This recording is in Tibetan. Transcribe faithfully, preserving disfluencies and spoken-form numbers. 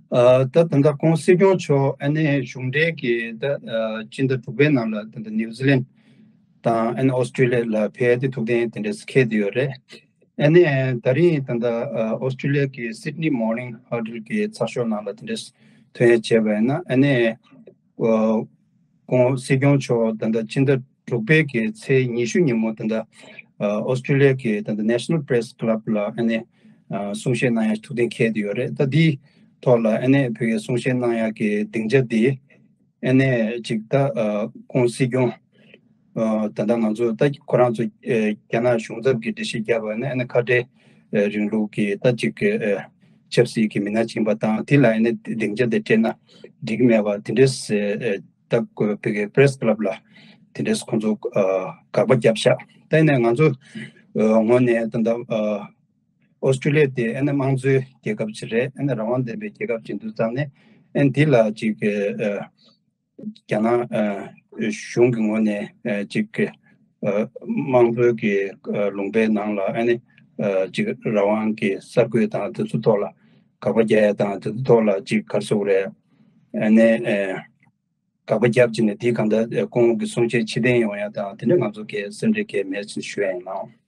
ཨ་ད་ད་ལྟ་ཁོང་སྲིད་སྐྱོང་མཆོག་ཨ་ནི་གཞུང་འབྲེལ་གྱི་ད་ཨ་སྤྱི་ཟླ་དྲུག་པའི་ནང་ལ་ད་ལྟ་ནིའུ་ཛི་ལན་དང་ཨ་ནི་ཨོ་སི་ཀྲི་ལི་ཡ་ལ་ཕེབས་ཏེ་ཐུགས་གཏན་དེ་འདྲས་འཁེལ་བསྡད་ཡོད་རེད། ཨ་ནི་ད་རིང་ད་ལྟ་ཨ་ཨོ་སི་ཀྲི་ལི་ཡ་གི་སིད་ནི་མོར་ནིང་ཧར་ཌལ་གྱི་ཚགས་ཤོག་ནང་ལ་དེ་འདྲས་ཐོན་ཡ་བྱས་པ་ཡིན་ན་ཨ་ནི་ཨ་ཁོང་སྲིད་སྐྱོང་མཆོག་ད་ལྟ་ཕྱི་ཟླ་དྲུག་པའི་གི་ཚེས་ཉི་ཤུ་ཉིན་མོ་ད་ལྟ་ཨ་ཨོ་སི་ཀྲི་ལི་ཡ་གི་ད་ལྟ་National Press Club་ལ་ཨ་ནི་ཨ་གསུང་བཤད་གནང་ཡ་ཐུགས་གཏན་འཁེལ་བསྡད་ཡོད་རེད། ད་འདིའི་ཐོག་ལ་ཨ་ནི་བོད་ཀྱི་གསུང་བཤད་གནང་ཡ་གི་སྡིངས་ཆ་འདི་ཨ་ནི་ཅིག་ད་ཨ་ཁོང་སྲིད་སྐྱོང་ཨ་ད་ལྟ་ང་ཚོ་ད་ཁོ་རང་ཚོ་ཨ་རྒྱ་ནག་གཞུང་ཚབ་ཀྱི་སྒྲིག་གཞི་བརྒྱབ་པ་ནི་ཨ་ནི་ཁ་བྲལ་ཨ་རིང་ལུགས་ཀྱི་ད་ཅིག་ཨ་ཆབ་སྲིད་ཀྱི་མི་སྣ་ཕྱིན་པ་དང་དེ་ལ་ཨ་ནི་སྡིངས་ཆ་དེ་སྤྲད་ན་འགྲིག་མེད་པ་དེ་འདྲས་ཨ་ད་བོད་ཀྱི་Press Club་ལ་དེ་འདྲས་ཁོང་ཚོ་ཨ་དགག་པ་བརྒྱབ་ཤག་ད་ཨ་ནི་ང་ཚོ་ཨ་ངོས་ནས་ད་ལྟ་ཨ་ཨོ་སི་ཀྲི་ལི་ཡ་དེ་ཨ་ནི་དམངས་གཙོའི་རྒྱལ་ཁབ་ཅིག་རེད། ཨ་ནི་རང་དབང་ལྡན་པའི་རྒྱལ་ཁབ་ཅིག་འདུག་ཙང་ནས་ཨ་ནི་དེ་ལ་ཅིག་ཨ་རྒྱ་ནག་ཨ་གཞུང་གི་ངོས་ནས་ཨ་ཅིག་ཨ་དམངས་གཙོའི་གི་ཨ་ལུང་པའི་ནང་ལ་ཨ་ནི་ཨ་ཅིག་རང་དབང་གི་གསར་འགོད་དང་དེ་ཚོ་ཐོག་ལ་དགག་པ་རྒྱག་ཡ་དང་དེ་ཚོ་ཐོག་ལ་ཅིག་ག་རེ་ཟེར་དགོས་རེད། ཨ་ནི་ཨ་དགག་པ་རྒྱབ་བྱས་ནས་དེ་གང་ལྟར་ཁོང་གི་གསུང་བཤད་ཕྱིར་འཐེན་ཡོང་ཡ་དང་དེ་འདྲ་ང་ཚོ་གི་སེམས་ཁྲལ་གང་ཡང་མེད་ཅེས་ཞུ་ཡ་ཡིན་ལགས།